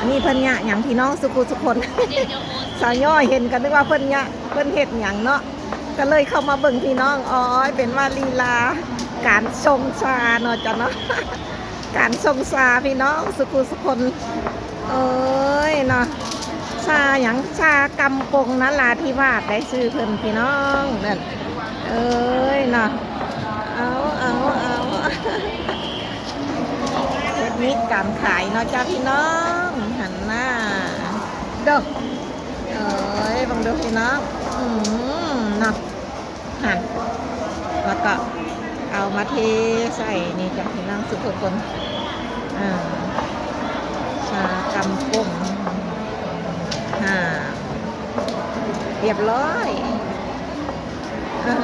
ອັນນີ້ເພິ່ນຍະຫຍັງພີ່ນ້ອງສຸຜູ້ສຸຄົນ? ສາວຍ້ອຍເຫັນກໍນຶກວ່າເພິ່ນຍະ ເພິ່ນເຮັດຫຍັງເນາະ ກໍເລີຍເຂົ້າມາເບິ່ງພີ່ນ້ອງ. ອໍຍ ເປັນວ່າລີລາການຊົງຊາເນາະ ເຈົ້າເນາະ ການຊົງຊາພີ່ນ້ອງສຸຜູ້ສຸຄົນ. ເອີຍເນາະ ຊາຫຍັງ? ຊາກຳປົງນະລາທິວາດ ໄດ້ຊື່ເພິ່ນພີ່ນ້ອງ ນັ້ນ. ເອີຍເນາະ ເອົາ ເອົາ ເອົາ ເຮັດນິດການຂາຍເນາະຈ້າພີ່ນ້ອງ ຫັ້ນນາ ເດີ. ເອີຍ ເບິ່ງດູພີ່ນ້ອງ ອືມ ເນາະ ຫັ້ນ ແລ້ວກໍເອົາມາເທໃສ່ນີ້ຈ້າພີ່ນ້ອງສຸທຸກຄົນ. ອ່າ ຊາກຳປົງ ອ່າ ຮຽບຮ້ອຍ. ເອີ